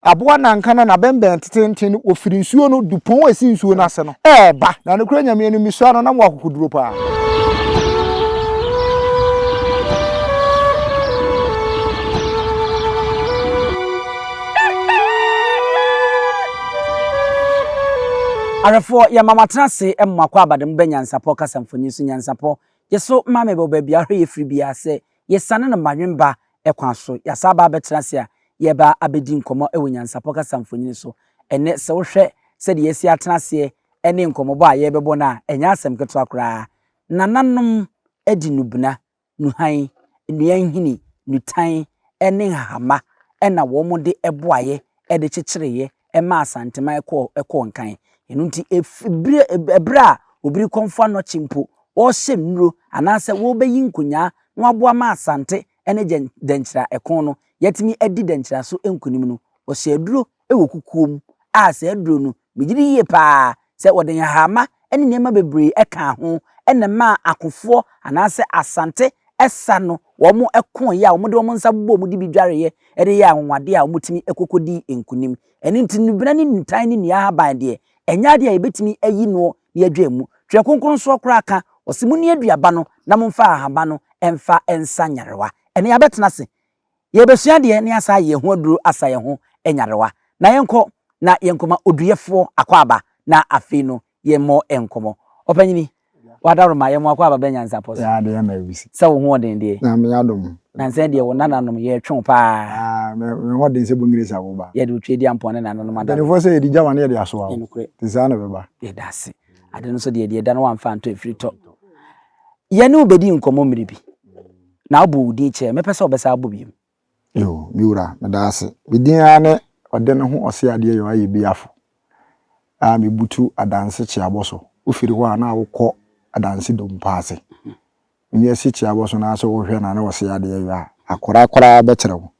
Aboa nanka na n'abɛnbɛn teteenten no, wɔfiri nsuo no, dupɔn a ɛsi nsuo no ase no, reba. Na nokorɛ Nyame anim, mesua no, na mewɔ akokoduro paa. Ahwɛfoɔ, yɛma mo atena ase ma mo akɔ abadam bɛ Nyansapɔ kasa mfonyin so Nyansapɔ, gye so ma me wɔ baabi a ahwɛ yɛ firi biara sɛ yɛsiane no mmadwemba kwan so. Yɛasan aba abɛtena ase a yɛreba abɛdi nkɔmmɔ wɔ Nyansapɔ kasa mfonyin so. Ɛnnɛ, sɛ wohwɛ sɛdeɛ yɛasi atena aseɛ ne nkɔmmɔbɔ a yɛrebɛbɔ no a, ɛnyɛ asɛm ketewa koraa. Nananom de nnubena, nnuhan, nnua nhini, nnutan ne nhahamma na wɔde boaeɛ de kyekyereeɛ maa Asanteman kɔɔ kɔɔ nkan. Ɛno nti, ɛfiri berɛ ɛberɛ a Obiri Kɔmfo Anɔkye mpo ɔrehyɛ nnuro anaasɛ wɔrebɛyi nkonyaa na wɔaboa ma Asante ne Gyɛn Dɛnkyira ɛko no yɛatumi adi Dɛnkyira so nkonim no, ɔhyɛɛ aduro wɔ kukuo mu a saa aduro no, megye di yie pa ara sɛ wɔde nhahamma ne nneɛma bebree kaa ho na ɛmaa akofoɔ anaasɛ Asante sa no wɔkoeɛ a wɔde wɔn nsa bobɔɔ mu de bi dwareeɛ de yɛɛ anwanwadeɛ a wɔtumi kɔkɔdii nkonim. Ɛno nti nnubena ne nnutan ne nnua ahaban deɛ, ɛnyɛ adeɛ a yɛbɛtumi ayi noɔ na yɛadwa mu. Twerɛ Kronkron nso koraa ka, ɔse monni aduaba no na momfa ahaban no mfa nsa nyarewa. Ɛnnɛ yɛabɛtena ase Yɛrebɛsua adeɛ na yɛasan ayɛ yɛn ho aduro asa yɛn ho nyarewa. Na yɛnkɔ na yɛnkɔma oduyɛfoɔ akwaaba na afei no yɛmmɔ nkɔmmɔ. Ɔpanyini, w'adaworoma, yɛn mo akwaaba bɛ nyansapɔ so. Yaa deɛ na awisi. Sɛ wo ho ɔden deɛ. Nyame adom. Nansa yi deɛ wo nananom yɛretwe wo paa. Ah, me me ho ɔden sɛ bongire sa wo ba. Yɛde wo Tweediampɔn ne nananom adaworo. Mpanimfoɔ sɛ yɛde gya ma ne yɛde asoa wo. Ɛnokorɛ. Nti saa na ɛbɛba. Yɛda ase. Ade no nso deɛ deɛ ɛda no wamfa antɔ ɛfiri tɔ. Yɛne wo bɛdi nkɔmmɔ mmerɛ bi. Na wobɔɔ wo din kyerɛɛ me, mɛpɛ sɛ wobɛsan abɔ bio. Yoo, me wura, meda ase. Me din ara ne Ɔde ne ho ɔse adeɛ yɔ ayɛ biafo a mebutu Adanse kyeabɔ so. Wofiri hɔ a na wokɔ Adanse dompa ase. Wonya si kyeabɔ so na sɛ wohwɛ na ne ɔse adeɛ yɔ a, akora koraa bɛkyerɛ wo.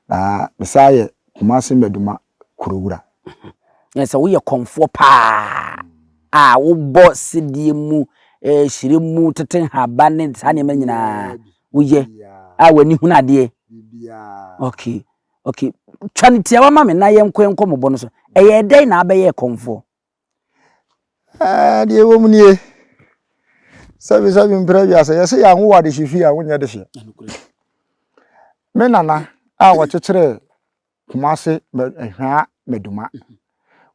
Na mesan yɛ Kumasi Maduma kuro wura. Na sɛ woyɛ kɔmfoɔ paa a wobɔ sedie mu, eh, hyire mu, tete nhaba ne saa nneɛma nyinaa woyɛ a w'ani hunu adeɛ. Okay, okay. Twa no tiawa ma me na yɛnkɔ yɛn nkɔmmɔbɔ no so. Ɛyɛɛ dɛn na abɛyɛɛ kɔmfoɔ? Ɛɛ, deɛ ɛwɔ mu nie. Sɛbi sɛbi mpere wiase yɛsɛ yɛn anwo wɔ adehye fie a wonyɛ dehyeɛ. Me nana a wɔkyekyeree Kumase Hwaa Maduma.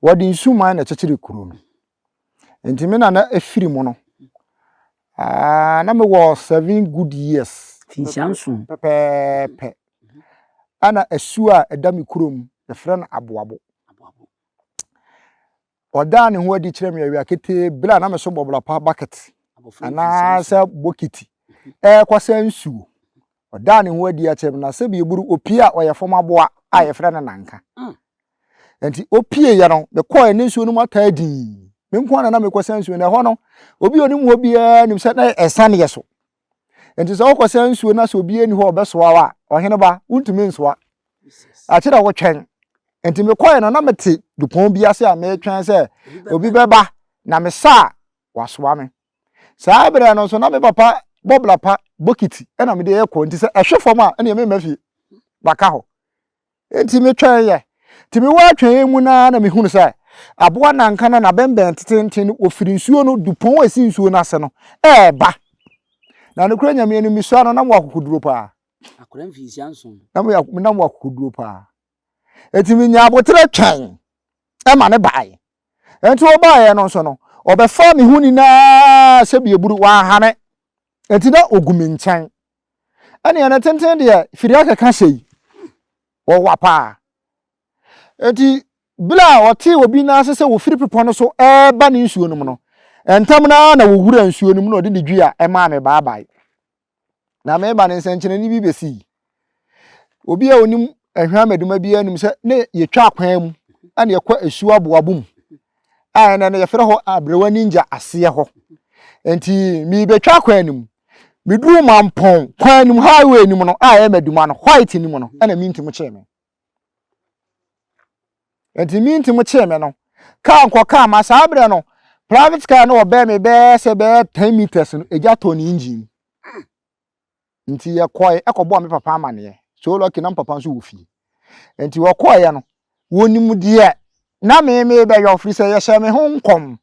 Wɔde nsuman na ɛkyekyere kuro no. Nti me nana efiri mu no, ah, na mewɔ seven good years. Mfinhyia nson. Pɛpɛɛpɛ. Ɛna asuo a ɛda me kurom yɛfrɛ no Aboabo. Ɔdaa ne ho adi kyerɛ me awia ketee bere a na me so bɔbla pa bucket anaasɛ bokiti ɛrekɔsa nsuo. Ɔdaa ne ho adi akyerɛ me na sɛbi eburu opie a ɔyɛ fam aboa a yɛfrɛ no nanka. Mm. Nti opie yɛ no mekɔɔ ne nsuo no mu ataa dii. Me nko ara na mekɔsa nsuo no ɛhɔ no obi a onim hɔ biara nim sɛ na ɛsan yɛ so. Nti sɛ wokɔsa nsuo na sɛ obi ani hɔ ɔbɛsoa wo a ɔhene ba wontumi nsoa. Akyerɛ wotwɛn. Nti mekɔɛ no na mete dupɔn bi ase a metwɛn sɛ obi bɛba na mesa a wasoa me. Saa berɛ no nso na me papa bɔbla pa bokiti ɛna mede ɛkɔ nti sɛ ɛhwe fam a ɛne memma fie baka hɔ. Nti metwɛn yɛ. Nti mewɔ atwɛn mu naa na mehunu sɛ aboa nanka na n'abɛnbɛn tetenten no wɔfiri nsuo no dupɔn a ɛsi nsuo no ase no ɛɛba. Na nokorɛ Nyame anim mesua no na mewɔ akokoduro paa. Akwadaa mfinhyia nson. Na mewɔ na mewɔ akokoduro paa. Enti menya aboterɛ twɛn ɛma ne baeɛ. Enti ɔbaeɛ no nso no, ɔbɛfaa me ho nyinaa sɛ bieburu, wanha me. Enti na ɔgu me nkyɛn. Ɛneɛ ne tenten deɛ firi akeka hyɛ yi, ɔwa paa. Enti bere a ɔtee obi nan ase sɛ wɔfiri bepɔ no so reba ne nsuo no mu no, ntɛm no ara na wɔwura nsuo no mu na ɔde ne dua maa me baabae. Na meba no nsɛnkyerɛnne bi bɛsii. Obi a onim ahwam adwuma biara nim sɛ ne yɛtwa akwan mu ɛna yɛkɔ asuo aboabo mu a ɛnɛ no yɛfrɛ hɔ aberewa ninja aseɛ hɔ. Nti mebɛtwa akwan no mu meduru mampɔn kwan no mu highway no mu no a ɛyɛ maduma no white no mu no ɛna mintim kyee me. Nti mintim kyee me no kaa nkɔ kaa ma saa berɛ no private car no ɔbɛn me bɛyɛ sɛ bɛyɛ 10 meters no egya tɔ ne engine mu. Nti yɛkɔe ɛkɔbɔɔ me papa amaneɛ. So lucky na me papa nso wɔ fie. Nti wɔkɔeɛ no. Wɔnim deɛ na me mebɛyɔ, firi sɛ yɛhyɛ me ho nkɔm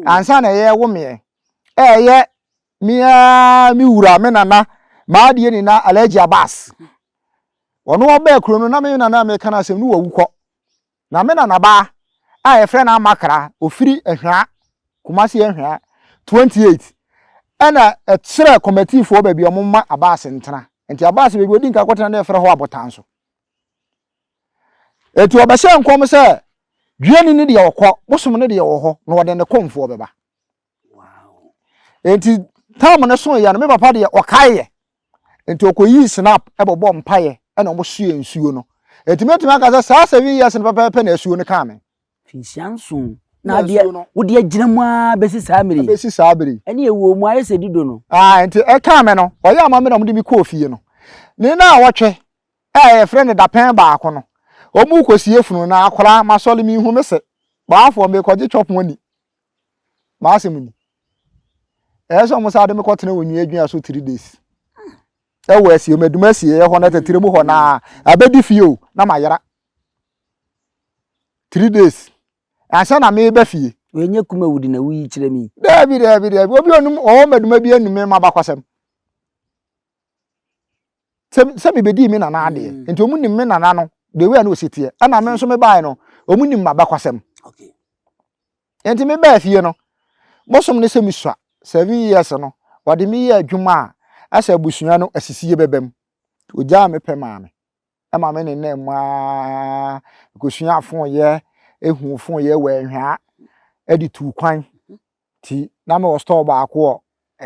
ansa na yɛrewo meɛ. Ɛyɛ me ara me wura, me nana, m'adeɛ nyinaa, Alhaji Abbas. Ɔno ɔbaa kuro no na me nana a meka no asɛm no wawu kɔ. Na me nanabaa a yɛfrɛ no Amakra, ɔfiri Ahwea, Kumasi Ahwea, 28, ɛna ɛkyerɛ kɔmatiifoɔ baabi a wɔma Abbas ntena. Nti Abbas baabi ɔdi nka kɔtena no yɛfrɛ hɔ Abotan so. Enti ɔbɛhyɛɛ nkɔm sɛ, Duani no deɛ ɔkɔ, bosom no deɛ wɔ hɔ, na ɔde ne kɔmfoɔ bɛba. Enti tam no soeɛ no, me papa deɛ ɔkaeɛ. Enti ɔkɔyii snap bɔbɔ mpaeɛ ɛna wɔsoɛ nsuo no. Enti mɛtumi aka sɛ saa 7 years no pɛpɛɛpɛ na asuo no kaa me. Mfinhyia 7 na adeɛ wode agyina mu ara bɛsi saa mmere yi. Bɛsi saa bere yi. Ɛne ɛwɔ mu ayɛ sɛ dido no. Ah, nti ɛkaa me no, ɔyɛ ama me na wɔde me kɔɔ fie no. Ne na awɔtwe a yɛfrɛ no dapɛn baako no, wɔn rekɔsie funu na akwadaa masɔre mehu me se, baafoɔ mekɔgye chop money. M'asɛm ni. Ɛyɛ sɛ wɔn saa de me kɔtena wɔ nua adwuma so 3 days. Ɛwɔ asie, madum asie ɛhɔ na tɛtɛrɛ mu hɔ na abɛdi fie o, na mayera. 3 days. Ansa na meba fie. Wɔnyɛ kuma wudi na wuyi kyerɛ mi. Daabi, daabi, daabi. Obi onum ɔwɔ maduma bi anum me ma bakwasɛm. Sɛ mebɛdii me nana adeɛ. Nti ɔmu nim me nana no, the way a na ɔsi teɛ. Ɛna me nso mebaeɛ no, ɔmu nim m'abakwasɛm. Nti mebaa fie no, bosom no sɛ mesua 7 years no, wɔde me yɛ adwuma a asɛ abusua no asisie bɛba mu. Ogyaa me pɛ maa me. Ɛma me ne nam mu ara kɔsua afoyɛ, ehu foyɛ wɔ Ahwea, ɛde tuu kwan. Nti na mewɔ store baako wɔ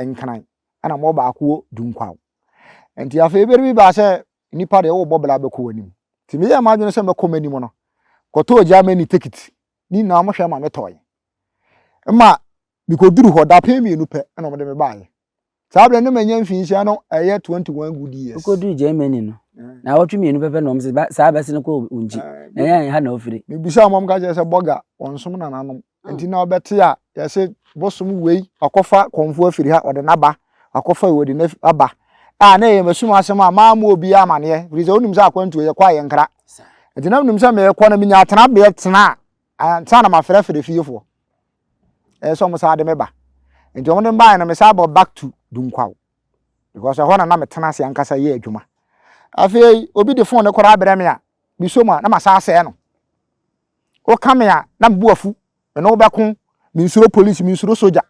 Nkran, ɛna mewɔ baako wɔ Dunkwaw. Nti afei bere bi baa sɛ nipa deɛ wobɔ bra bɛkɔ w'anim. Nti meyɛɛ m'adwene sɛ mɛkɔ m'anim no, kɔtɔɔ Germany ticket. Ne nyinaa wɔhwɛ ma metɔe. Ma mekɔduru hɔ dapɛn 2 pɛ ɛna wɔde me baeɛ. Saa berɛ no manya mfinhyia no ɛyɛ 21 good years. Wokɔduru Germany no, na awɔtwe 2 pɛpɛ na wɔn sɛ saa bɛsi no kɔ wɔn nkyi. Na ɛyɛ ha na ofiri. Mebisa wɔn ka kyerɛ sɛ bɔga wɔnsom nananom. Nti na ɔbɛte a yɛsɛ bosom wei wakɔfa kɔmfo afiri ha ɔde n'aba, wakɔfa wei ɔde n'aba. A na ɛyɛ masum asɛm a maa mu obi amaneɛ. Firi sɛ wonim sɛ akwantuo yɛkɔ a yɛnkra. Nti na menim sɛ merekɔ no menya atenabeɛ tena a ansa na mafrɛfrɛ fiefoɔ. Ɛyɛ sɛ wɔn saa de me ba. Nti wɔn de me baeɛ no me saa bɔ back to Dunkwaw. Because ɛhɔ na na metena ase ankasa yɛ adwuma. Afei obi de phone no koraa brɛ me a, mesɔ mu a na masa asɛe no. Woka me a na me bo afu, me ne wo bɛko, mensuro police, mensuro soja.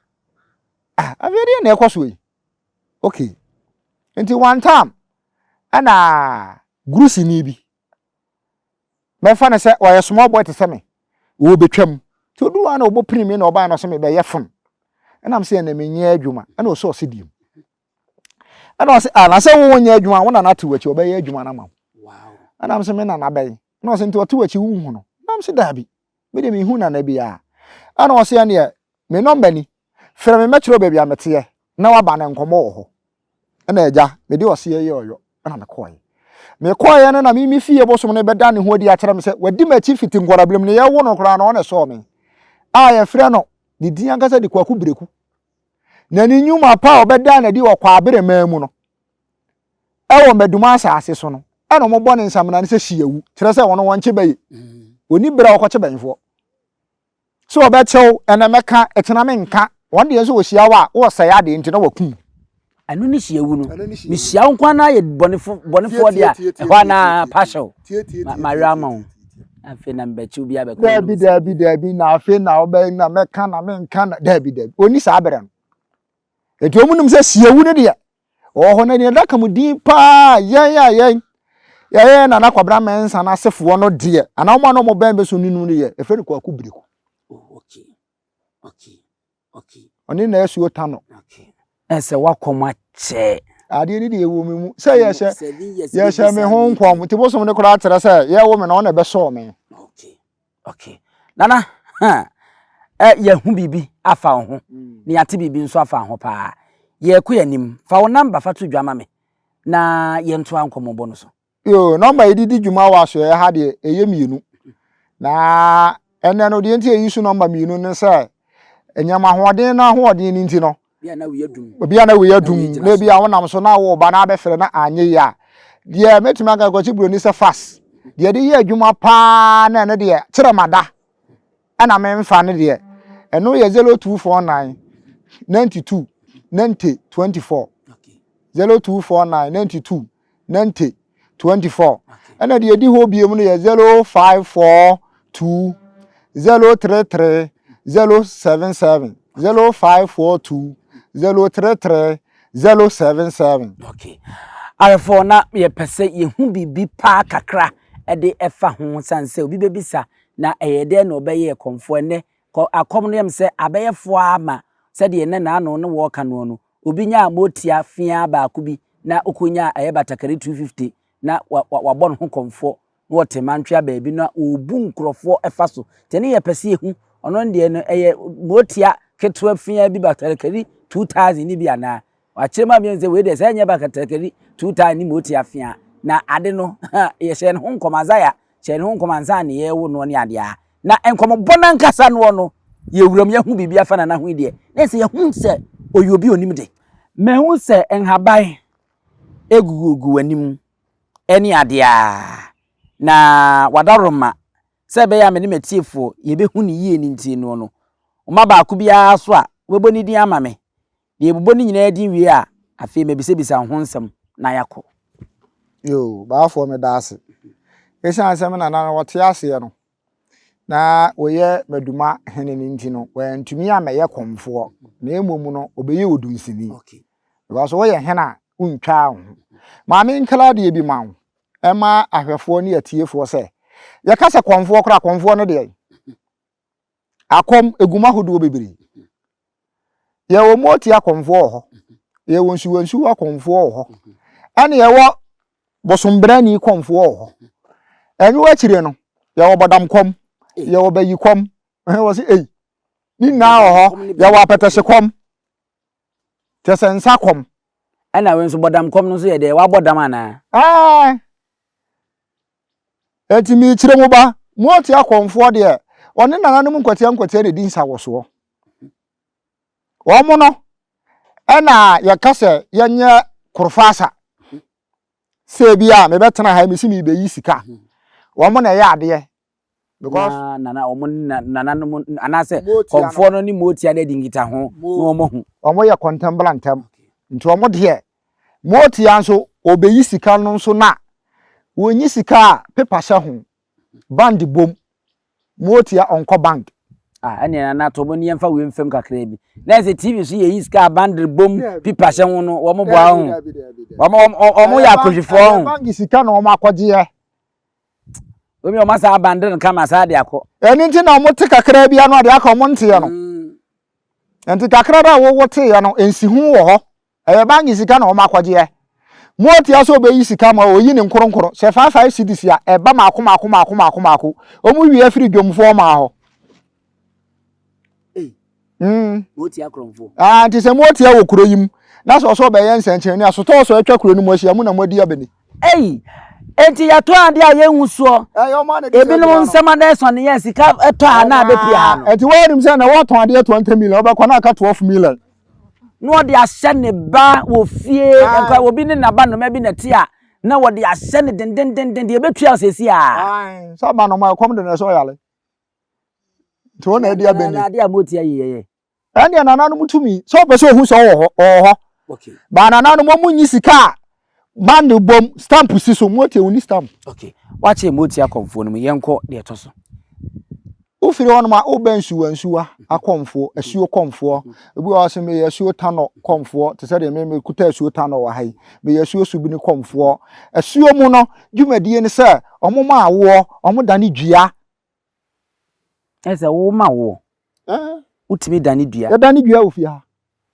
Ah, afei deɛ na ɛkɔ so yi. Okay. Nti one time, ɛna grusini bi, mɛfa no sɛ ɔyɛ small boy te sɛ me, wɔbɛtwam. Nti odu hɔ a na ɔbɔ pini me na ɔbaa na ɔsɛ mebɛyɛ phone. Ɛna m sɛ ɛna menyɛ adwuma. Ɛna ɔsɛ ɔsɛ diem. Ɛna ɔsɛ ah na sɛ wo nyɛ adwuma wo nana te w'akyi ɔbɛyɛ adwuma no ama wo. Ɛna m sɛ me nana bɛn. Ɛna ɔsɛ nti ɔte w'akyi wonhu no. Ɛna m sɛ daabi. Me de menhu nana biara. Ɛna ɔsɛ ɛneɛ me nɔmba ni. Frɛ me mɛkyerɛ wo baabi a meteɛ na waba na nkɔmmɔ wɔ hɔ. Ɛna agya mede ɔseɛ yɛ ɔyɔ ɛna mekɔɔeɛ. Mekɔɔeɛ no na me me fie bosom no bɛda ne ho adi akyerɛ me sɛ wadi m'akyi fiti nkwadaa mu no yɛwo no koraa na ɔna ɛsɔɔ me a yɛfrɛ no ne din ankasa de Kwaku Breku. Na ne nnwuma pa a ɔbɛdaa n'adi wɔ Kwabereman mu no ɛwɔ Maduma asase so no ɛna wɔbɔ ne nsamena no sɛ hyiawu kyerɛ sɛ wɔn wɔnkye bɛyɛ wɔni berɛ a wɔkɔkye bɛnfoɔ sɛ wɔbɛkyɛw ɛnɛ mɛka ɛkyena menka wɔn deɛ nso wɔhyia wo a wɔsɛe adeɛ nti na wɔkum. Ɛno ne hyiawu no. Mehyia wo nko ara yɛ bɔnefoɔ deɛ a ɛhɔ anaa pahyɛw mawerɛ ama wo afei na mebɛkyew bi abɛkɔ. Daabi, daabi, daabi, na afei na wobɛ na mɛka na menka na daabi, daabi, ɔni saa berɛ no. Enti wɔn nim sɛ hyiawu no deɛ ɔwɔ hɔ na deɛ ɛda mu din paa yɛn a yɛn yɛyɛ Nana Kwabena Mensah n'asefoɔ no deɛ anaa wɔn a na wɔn bɛn bɛso no no deɛ yɛfrɛ no Kwaku Breku. Oh, okay. Okay. Okay. Ɔne na asuo ta no. Okay. Ɛsɛ wakɔm akyɛ. Adeɛ no deɛ ɛwɔ me mu sɛ yɛhyɛ yɛhyɛ me ho nkɔm nti bosom no koraa kyerɛ sɛ yɛwo me na ɔna ɛbɛsɔɔ me. Okay. Okay. Nana, ha. Ɛ yɛhu biribi afa wo ho. Na yɛate biribi nso afa ho paa. Yɛkɔ yɛn anim. Fa wo namba fa to dwa ma me na yɛntoa nkɔmmɔbɔ no so. Yo, nɔmba yɛde di dwuma wɔ asoɛeɛ ha deɛ ɛyɛ 2. Na ɛnɛ no deɛ nti yɛyi so nɔmba 2 ne sɛ nneɛma ahoɔden no ahoɔden no nti no obi a na wei adum na ebi a wonam so na wo ba na abɛfrɛ na anyɛ yie a deɛ mɛtumi aka Kwasi Buroni sɛ fast. Deɛ yɛde yɛ adwuma paa na ɛno deɛ kyerɛ ma da ɛna memfa no deɛ ɛno yɛ 0249 92 90 24 0249 92 90 24 ɛna deɛ ɛdi hɔ biom no yɛ 0542 033 077 0542 033 077. Okay. Arefoɔ na yɛpɛ sɛ yɛhu biribi paa kakra de ɛfa ho sane sɛ obi bɛbisa na ɛyɛ dɛn na ɔbɛyɛ kɔmfoɔ ɛnɛ kɔ akɔm no yɛm sɛ abɛyɛfoɔ ara ma sɛdeɛ ne naano ne wɔɔka noɔ no obi nyaa motia feaa baako bi na ɔkɔnyaa ɛyɛ batakari 250 na wabɔ ne ho kɔmfoɔ na ɔte mantwea baabi na ɔrebu nkurɔfoɔ ɛfa so nti ɛne yɛpɛ sɛ yɛhu ɔno deɛ no ɛyɛ motia ketewa feaa bi batakari 2000 ne bi anaa wakyerɛ mu a sɛ wei deɛ sɛ ɛnyɛ batakari 2000 ne motia feaa na ade no yɛhyɛ ne ho nkɔm Isaiah hyɛ ne ho nkɔm ansa na yɛrewo noɔ ne adeɛ a na nkɔmɔbɔ no ankasa noɔ no yɛwuram yɛhu biribi afa nana ho yi deɛ na sɛ yɛhu sɛ ɔyɛ obi onim de mahu sɛ nhaban egugugu w'anim ne adeɛ a na wadaroma sɛ ɛbɛyɛ a me ne m'atiefoɔ yɛbɛhu ne yie ne nti noɔ no ɔma baako biara so a wobɛbɔ ne din ama me deɛ yɛbobɔ ne nyinaa din wie a afei mabisabisa wo ho nsɛm na yɛakɔ. Yoo, baafoɔ meda ase. Ɛsiane sɛ me nana no ɔte aseɛ no, na ɔyɛ Maduma hene no nti no, wantumi ammɛyɛ kɔmfoɔ, na mmom no, ɔbɛyɛ odunsini. Okay. Because woyɛ hene a, wontwaa wo ho. Maame nkra adeɛ bi ma wo, ɛma ahwɛfoɔ ne atiefoɔ sɛ, yɛka sɛ kɔmfoɔ koraa, kɔmfoɔ no deɛ, akɔm egu mu ahodoɔ bebree. Yɛwɔ mooti akɔmfoɔ wɔ hɔ, yɛwɔ nsuwansuwa akɔmfoɔ wɔ hɔ, ɛne yɛwɔ bosombrani kɔmfoɔ wɔ hɔ. Ɛno akyire no, yɛwɔ bɔdam kɔm, yɛwɔ bayi kɔm, wɔ se ei, ne nyinaa wɔ hɔ, yɛwɔ apɛtɛhye kɔm, kyɛ sɛ nsa kɔm. Ɛna wei nso bɔdam kɔm no nso yɛ deɛ wabɔ dam anaa? Ɛɛ. Enti mekyerɛ mu ba, moate akɔmfoɔ deɛ, wɔne nananom nkwatia nkwatia na ɛdi nsawɔsoɔ. Wɔn no, ɛna yɛka sɛ yɛnyɛ korofasa. Sɛ ebi a mebɛtena ha mesi merebɛyi sika. Wɔn na ɛyɛ adeɛ. Because na nana wɔn ne nananom anaasɛ kɔmfoɔ no ne motia no adi nkitaho na wɔn ahu. Wɔn yɛ kɔntɛmbla ntɛm. Nti wɔn deɛ Motia nso ɔbɛyi sika no nso na wɔnyi sika a paper hyɛ ho, band bom, motia ɔnkɔ bank. Ah, ɛneɛ nana to bo ne yɛmfa wei mfam kakraa bi. Na ɛsɛ TV so yɛyi sika a band bom, paper hyɛ ho no, wɔn boa ho. Wɔn wɔn yɛ akɔhwifoɔ ho. Bank sika na wɔn akɔgyeɛ. Obi wɔn asa abande no kama saa de akɔ. Ɛno nti na wɔn te kakraa bi ano adeɛ aka wɔn nteɛ no. Nti kakra no a wɔwɔ teeɛ no, nsiho wɔ hɔ. Ɛyɛ bank sika na wɔn akɔgyeɛ. Moatia sɛ ɔbɛyi sika ma ɔyi ne nkoronkoro sɛ 5 5 cedis a ɛba maako maako maako maako maako. Wɔn wie afiri dwomfoɔ maa hɔ. Mm. Motia korɔmfoɔ. Ah, nti sɛ motia wɔ kuro yi mu na sɛ ɔsɛ ɔbɛyɛ nsɛnkyerɛnne a sotɔɔ sɔ atwa kuro no mu ahyia mo na moadi abɛni. Ei, enti yɛtɔ adeɛ a yɛnhu soɔ. Ebinom nsɛm ada ɛsɔne yɛ sika ɛtɔ a na abɛpie ha no. Enti wɔnim sɛ na wɔtɔn adeɛ 20 million wobɛkɔ na aka 12 million. na ɔde ahyɛ ne ba wɔ fie nka obi ne n'aba noma bi na ɛte a na wɔde ahyɛ ne dendendenden deɛ ɛbɛtua sɛsi a. Sɛ aba noma ɛkɔm de na ɛsɛ ɔyare nti wɔn na ɛde abɛni. Na adeɛ a motia yi yɛyɛ. Ɛndeɛ nananom tumi sɛ ɔpɛ sɛ ohu sɛ ɔwɔ hɔ ɔwɔ hɔ baa nananom wɔn nyi sika a band bom stamp si so motie wɔn ni stamp. Okay wakyɛ motia kɔnfoɔ no mu yɛnkɔ deɛ ɛtɔ so. Wofiri hɔnom a, wobɛ nsuwansuwa akɔmfoɔ, asuo kɔmfoɔ. Ebi wɔ hɔ sɛ meyɛ asuo tanɔ kɔmfoɔ, te sɛ deɛ me mekuta asuo tanɔ wɔ ha yi. Meyɛ asuo subini kɔmfoɔ. Asuo mu no, dwumadie ne sɛ, wɔn ma awoɔ, wɔn dane dua. Ɛsɛ sɛ wo ma woɔ. Wotumi dane dua. Yɛdane dua wɔ fie ha.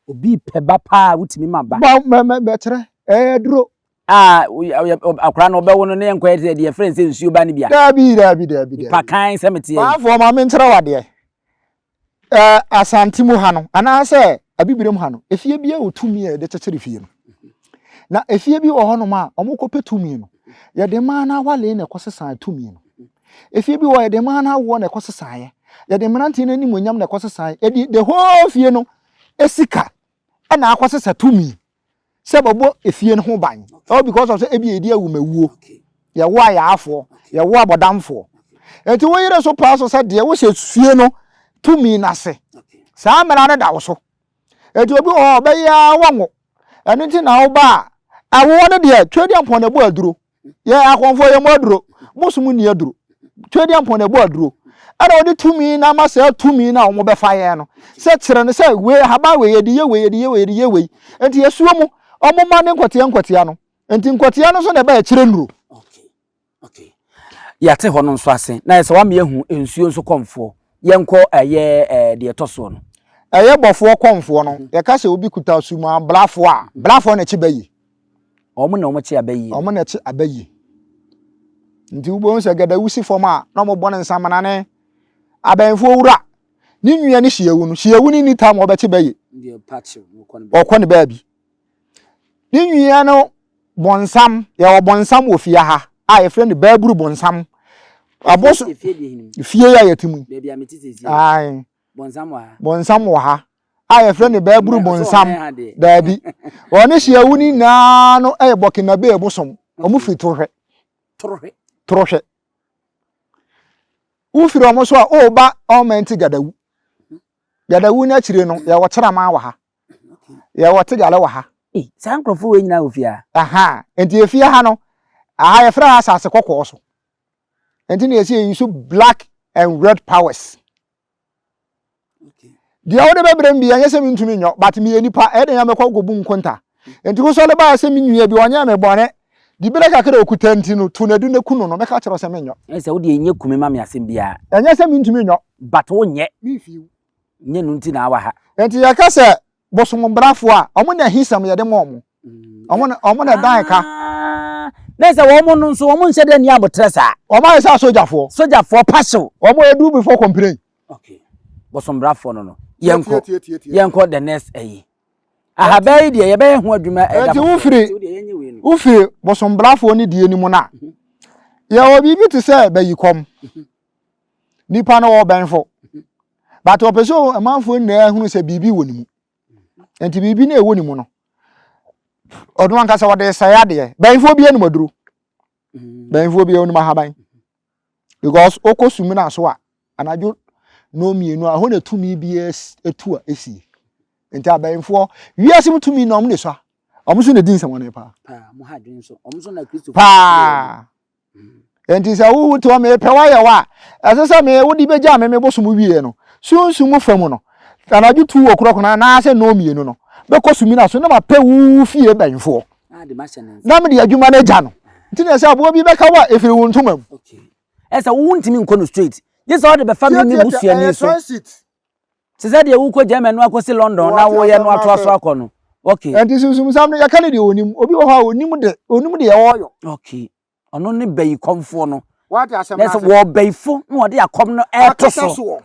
Obi pɛ ba paa a wotumi ma ba. Ba mɛ mɛ mɛkyerɛ ɛyɛ aduro. A akwadaa no ɔbɛwo no ne yɛn nkɔyɛ sɛ deɛ yɛfrɛ no sɛ nsuo ba no bi a. Daabi daabi daabi daabi. Nipa kan sɛ mete yɛ. Baafoɔ ma menkyerɛ wo adeɛ. Ɛɛ Asante mu ha no anaasɛ Abibirem ha no efie bi wɔ tumi a yɛde kyekyere fie no. Na efie bi wɔ hɔnom a wɔkɔpɛ tumi no yɛde mmaa no awale na ɛkɔsesa tumi no. Efie bi wɔ hɔ yɛde mmaa no awoɔ na ɛkɔsesaeɛ. Yɛde mmeranteɛ no animuonyam na ɛkɔsesaeɛ. Yɛde the whole fie no sika ɛna akɔsesa tumi sɛ bɛbɔ efie no ho ban. All because of sɛ ebi yɛdi awumawuo. Yɛwo ayaafoɔ, yɛwo abɔdamfoɔ. Enti wo yere so paa so sɛ deɛ wohyɛ fie no tumi no ase. Saa mmara no da wo so. Enti obi wɔ hɔ a ɔbɛyɛ ara wɔnwo. Ɛno nti na woba a, awoɔ no deɛ Twedeampɔn na ɛbɔ aduro. Yɛ akɔmfoɔ yɛ mu aduro. Bosom nni aduro. Twedeampɔn na ɛbɔ aduro. Ɛna wɔde tumi no ama saa tumi no a wɔbɛfa yɛn no sɛ kyerɛ no sɛ wei ahaban wei yɛde yɛ wei yɛde yɛ wei yɛde yɛ wei. Enti yɛsuo mu wɔma ne nkɔtea nkɔtea no. Nti nkɔtea no nso na ɛba akyire nnuro. Okay. Okay. Yɛate hɔ no nso ase. Na yɛ sɛ wama yɛahu nsuo nso kɔmfoɔ. Yɛnkɔ ɛyɛ ɛɛ deɛ ɛtɔ soɔ no. Ɛyɛ bɔfoɔ kɔmfoɔ no, yɛka sɛ obi kuta suma brafoɔ a, brafoɔ na ɛkye bɛyi. Wɔn na wɔn kye abɛyie. Wɔn na ɛkye abɛyie. Nti wobɛhu sɛ gadawu si fam a na wɔbɔ ne nsamena ne abɛnfoɔ wura ne nua ne hyiawu no hyiawu ne ni tam wɔbɛkye bɛyie. Ɔkɔ ne baabi. Ne nua no bɔnsam, yɛwɔ bɔnsam wɔ fie ha a yɛfrɛ no baaburu bɔnsam. Aboso fie a yɛte mu. Ae. Bɔnsam wɔ ha a yɛfrɛ no baaburu bɔnsam. Daabi. Wɔne hyiawu no nyinaa no yɛ Burkinabe bosom. Wɔn firi Torohwɛ. Torohwɛ. Wofiri wɔn so a, ɔreba ɔmɛnti Gadawu. Gadawu no akyire no, yɛwɔ Kyerama wɔ ha. Yɛwɔ Tegale wɔ ha. Ei, saa nkurɔfoɔ wei nyinaa wɔ fie ha? Aha, nti efie ha no, aha yɛfrɛ ha asase kɔkɔɔ so. Nti na yɛsi yɛyi so black and red powers. Deɛ wode bɛbrɛ m bi ɛnyɛ sɛ mentumi nyɔ, but meyɛ nipa, ɛyɛ den a mɛkɔ kɔbu nkonta. Nti wosɔre baa sɛ me nua bi ɔnyɛ me bɔne, diberɛ kakra a ɔkuta nti no, to no adu na ku no no, mɛka kyerɛ wo sɛ menyɔ. Ɛnyɛ sɛ wodeɛ nyɛ kume ma me asɛm biara. Ɛnyɛ sɛ mentumi nyɔ. But wonyɛ. Memfii wo. Nyɛ no nti na awa ha. Nti yɛka sɛ bosombrafoɔ a, wɔn na ahisɛm yɛde ma wɔn. Wɔn na wɔn na ɛdan ka. Ah, na sɛ wɔn no nso wɔn nhyɛ dɛ nni abotrɛ saa. Wɔn ayɛ sɛ asogyafoɔ. Sogyafoɔ pahyew. Wɔn yɛ do before complain. Okay. Bosombrafoɔ no no. Yɛnkɔ yɛnkɔ the next ayi. Ahabaa yi deɛ yɛbɛyɛ ho adwuma ɛda foforɔ. Nti wofiri wofiri bosombrafoɔ no die no mu no a, mhm. yɛwɔ biribi te sɛ bayikɔm. Mhm. Nipa no wɔ bɛnfo. But ɔpɛ sɛ amanfoɔ nyinaa hunu sɛ biribi wɔ ne mu. Nti biribi no ɛwɔ ne mu no, ɔno ankasa ɔde sɛe adeɛ. Bɛnfoɔ bi anim aduro. Bɛnfoɔ bi anim ahaban. Because wokɔ sumina so a, anadwo no mmienu a, ɛhɔ na tumi bi etu a esie. Nti abɛnfoɔ, wiase mu tumi na wɔn na esua. Wɔn nso na edi nsɛmɔne paa. Paa. Enti sɛ wowu te hɔ mepɛ woayɛ wo a, ɛsɛ sɛ me wode bɛgya me me bosom wie no, sunsum fa mu no, anadwo tu wɔ korɔkono anaasɛ nnɔn mmienu no, bɛkɔ sumina so na mapɛ wo fie bɛnfoɔ na mede adwuma no agya no. Nti na sɛ aboa bi bɛka wo a, ɛfiri wo ntoma mu. Ɛsɛ wo ntumi nkɔ no straight. Gye sɛ wode bɛfa me me busuani so. Te sɛ deɛ wokɔ Germany no akɔsi London na woyɛ no atoa so akɔ no. Okay. Ɛnti sunsumsam no yɛka no deɛ onim. Obi wɔ hɔ a onim de onim deɛ ɔreyɔ. Okay. Ɔno ne bɛyi kɔmfoɔ no. Wate asɛm no ase. Wɔ bɛyifo na wɔde akɔm no ɛto so.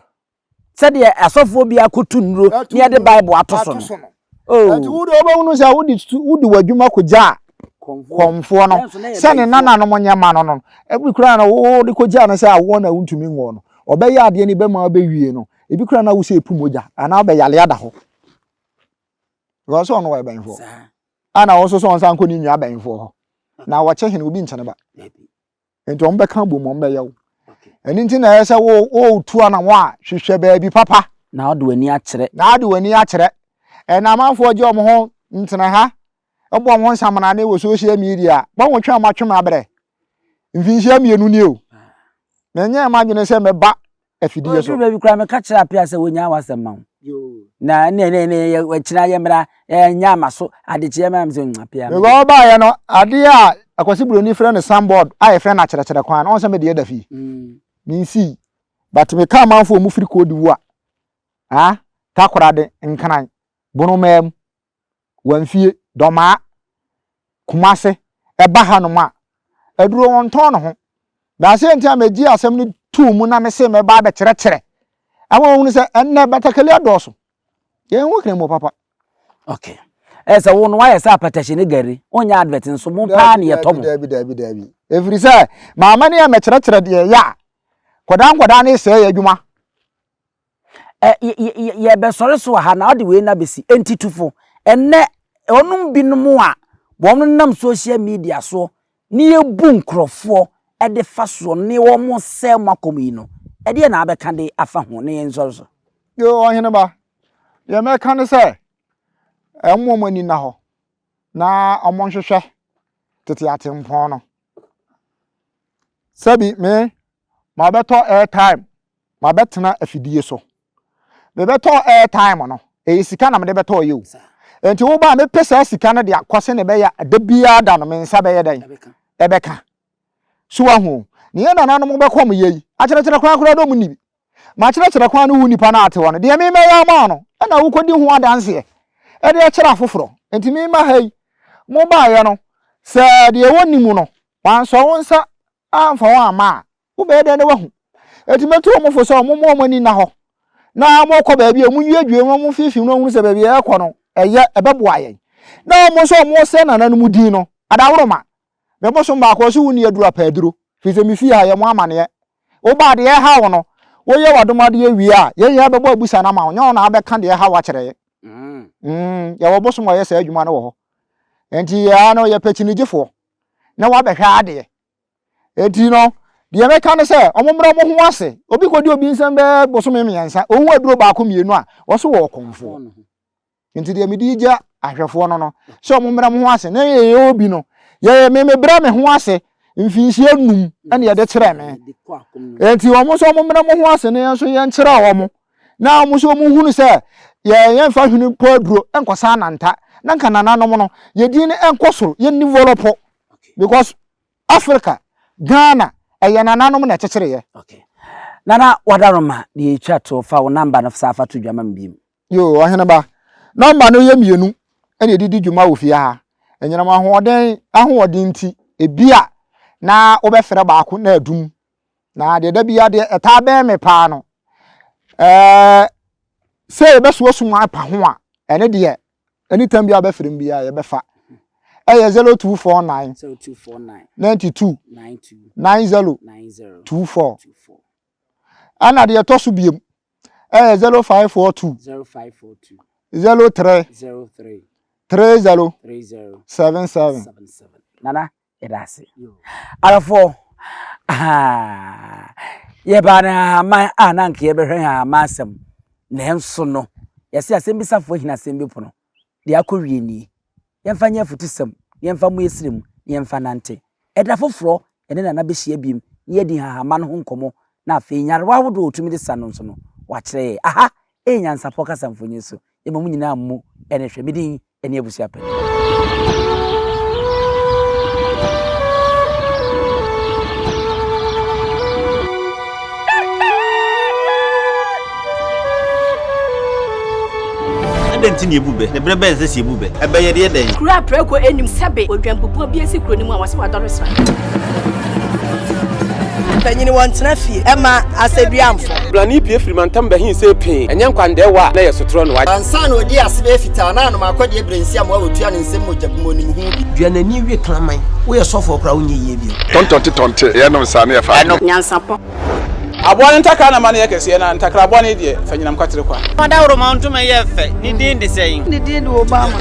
Sɛdeɛ asɔfoɔ bi akɔtu nnuro na yɛde Bible ato so no. Oh. Ɛnti wo deɛ wobɛhunu sɛ wode wode w'adwuma kɔgyaa kɔmfoɔ no sɛ ne nananom nyɛ ma no no ebi koraa no wode kɔgyaa no sɛ awoɔ na wontumi nwɔ no ɔbɛyɛ adeɛ no bɛma wobɛwie no ebi koraa na wo sɛ epu mogya anaa wobɛyale ada hɔ because ɔno wɔyɛ bɛnfoɔ ana wo nso sɛ ɔnsan nkɔ ne nua bɛnfoɔ hɔ na wɔkye hene obi nkyɛne ba nti wɔn bɛka bom wɔn bɛyɛ wo ɛno nti na ɛyɛ sɛ wo wotu anamɔ a hwehwɛ baabi papa na ɔde w'ani akyerɛ na ɔde w'ani akyerɛ ɛna amanfoɔ gye wɔn ho ntena ha ɛbɔ wɔn ho nsamanane wɔ social media bɔ wɔn twɛn wɔn atwem abrɛ mfinhyia mmienu nie o na ɛnyɛ ɛma adwene sɛ mɛba afidie so. Ɔduru baabi koraa meka kyerɛ Appiah sɛ wɔnyaa w'asɛm ma wo. Na ne ne ne yɛ wɔkyena yɛ mmra ɛnyɛ ama so adekyeɛ mmra mesɛ mm Appiah. Because ɔbaeɛ no adeɛ a Akwasi Buroni frɛ no signboard a yɛfrɛ no akyerɛkyerɛ kwan no ɔn sɛ medeɛ da fie. Mensii but meka amanfoɔ ɔmo firi Cote d'Ivoire, ah, Takoradi, Nkran, Bonomaa mu. Wamfie, Dɔmaa, Kumase, ɛba hanom a, aduro wɔntɔn ne ho. Na sɛ nti a megye asɛm no too mu na mese mɛba abɛkyerɛkyerɛ ama wɔhunu sɛ ɛnnɛ batakali adɔɔso. Yɛn ho kra papa. Okay. Ɛ sɛ wo no wayɛ sɛ apɛtɛhye ne gari wonyɛ advert nso mo paa ne yɛtɔ mo. Daabi daabi daabi. Ɛfiri sɛ maama ne yɛ mɛkyerɛkyerɛ deɛ ɛyɛ a kɔdaa nkɔdaa ne sɛe yɛ adwuma. Ɛ yɛbɛsɔre so wɔ ha na ɔde wei na bɛsi enti tufo ɛnnɛ wɔnom binom a wɔn nam social media soɔ. ne yɛbu nkurɔfoɔ de fa soɔ ne wɔn sɛe mo akɔm yi no, ɛdeɛ na abɛka de afa ho ne yɛn nsɔre so? Yo, ɔhene ba, deɛ mɛka ne sɛ, ɛmmoa wɔn ani nna hɔ na wɔnhwehwɛ tete atempɔn no. Sɛbi me, mabɛtɔ airtime, mabɛtena afidie so. Mebɛtɔ airtime no, ɛyɛ sika na mede bɛtɔɔ yɛ o. Nti woba a mepɛ saa sika no de akɔ sɛ na ɛbɛyɛ a da biara da no me nsa bɛyɛ dɛn? Ɛbɛka. So wahu? Ne yɛn nananom bɛkɔm yɛ yi, akyerɛkyerɛ kwan koraa dɛ ɔmo nni bi. Makyerɛkyerɛ kwan no wo nipa no a ate hɔ no, deɛ memɛyɛ ama wo no, ɛna wokɔdi ho adanseɛ ɛde akyerɛ afoforɔ. Nti mema ha yi, mobaeɛ no, sɛ deɛ wɔnni mu no, wansɔ wo nsa amfa wo amma a, wobɛyɛ dɛn na woahu? Enti mɛtu wɔn fo sɛ wɔmma wɔn ani nna hɔ na wɔkɔ baabi a wɔnwiadwie na wɔmfeefee na wɔhunu sɛ baabi a yɛrekɔ no ɛyɛ ɛbɛboa yɛn. Na wɔn nso a wɔresɛe nananom din no, adaworoma. Me bosom baako ɔse wonni aduro a pɛ aduro, firi sɛ me fie ha yɛ mo amaneɛ. Woba a deɛ ɛha wo no, woyɛ w'adom adeɛ wie a, yɛn yɛn bɛbɔ abusa no ama wo, nyɛ wo na abɛka deɛ ɛha wo akyerɛ yɛn. Mm, yɛwɔ bosom a ɔyɛ saa adwuma no wɔ hɔ. Enti yɛn ara no yɛpɛ kyinigyefoɔ na wabɛhwɛ adeɛ. Enti no, deɛ mɛka ne sɛ, wɔmmrɛ wɔn ho ase. Obi kɔdi obi nsam bɛyɛ bosome mmiɛnsa, ɔhu aduro baako mmienu a, ɔso wɔ ɔkɔmfoɔ. Nti deɛ mede gya ahwɛfoɔ no no, sɛ wɔmmrɛ wɔn ho ase. Na yɛyɛ obi no, yɛyɛ me mebrɛ me ho ase mfinhyia num ɛna yɛde kyerɛ me. Enti wɔn nso wɔmmrɛ wɔn ho ase na yɛn nso yɛnkyerɛ wɔn. Na wɔn nso wɔhunu sɛ yɛn yɛmfa hwene mpo aduro nkɔsa ananta. Na nka nananom no, yɛdin no nkɔ soro, yɛn develop because Africa, Ghana, ɛyɛ nananom na ɛkyekyereeɛ. Okay. Nana Wadaroma, deɛ ɛtwa toɔ, fa wo number no saa fa to dwa ma me biom. Yoo, Ɔheneba, number no yɛ mmienu ɛna yɛde di dwuma wɔ fie ha. Anyinam ahoɔden ahoɔden nti, ebia na wobɛfrɛ baako na adum. Na deɛ da biara deɛ ɛtaa bɛn me paa no, ɛɛ sɛ yɛbɛsoa sum apa ho a, ɛne deɛ anytime biara bɛfrɛ m biara yɛbɛfa. Ɛyɛ 0249 0249 92 92 90 90 24. 24 Ɛna deɛ ɛtɔ so biem ɛyɛ 0542 0542 03 03 30 30 77. 77. Nana, yɛda ase. Arɔfoɔ, yɛbaa no ahaman a na anka yɛbɛhwɛ ahaman asɛm. Nanso no, yɛse asɛmbisafoɔ ahina asɛm bi pono. Deɛ akɔ wie nie. Yɛmfa nyɛ afutusɛm, na yɛmfa mmɔ yɛn srɛ mu, na yɛmfa nante. Ɛda foforɔ, yɛne Nana bɛhyia biom na yɛadi nhahamma no ho nkɔmmɔ, na afei nyarewa ahodoɔ a ɔtumi de sa no nso no, wakyerɛ yɛn. Aha yɛ Nyansapɔ Kasa Mfonyin so. Yɛma mo nyinaa mmu ne hwɛ. Me din ne Abusua Panin. Adɛn nti na yɛbu bɛ? Na berɛ bɛn na ɛsɛ sɛ yɛbu bɛ? Ɛbɛyɛ deɛ dɛn? Kuro a prako nnim sɛbe odwanbubuo bi asi kuro no mu a wɔse wadɔre sra. Mpanyini wɔntena fie ɛma asɛduamfo. Blani pue firi mantam bɛhe see pee, ɛnyɛ nkwandɛɛwa a na ɛyɛ sotorɔ no wa. Ansa na ɔdii ase bɛyɛ fitaa na anom akɔdeɛ berɛ nsi amoa wɔtua ne nsam mogya gu mu ɔnim ho bi. Dua n'ani we kraman. Woyɛ sɔfoɔ koraa wonyɛ yie bio. Tɔntɔnte tɔnte yɛnom saa ne yɛfa adeɛ. Nyansapɔ. Aboa no ntakra na ma no yɛ kɛseɛ, na ntakra bɔne deɛ, fa nyinam kwatere kwa. Ɔdawuroma ntoma yɛ fɛ, ne din de sɛn? Ne din de Obama.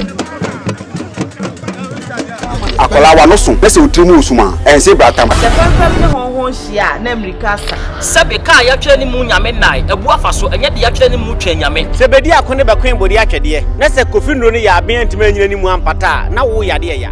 Akwadaa w'ano so na sɛ wo tiri mu resum a, ɛnse bratam. Sɛ fɛmfɛm ne hɔnhɔn hyia a, na mmirika asa. Sɛbe kaa yɛatwerɛ ne mu nyame nnae abu afa so, ɛnyɛ de yɛatwerɛ ne mu twɛn nyame. Sɛ bedi ako ne bɛkoe bode atwɛdeɛ, na sɛ Kofi nnuro no yɛ aben antumi anyina ne mu ampata a, na wo yadeɛ ya.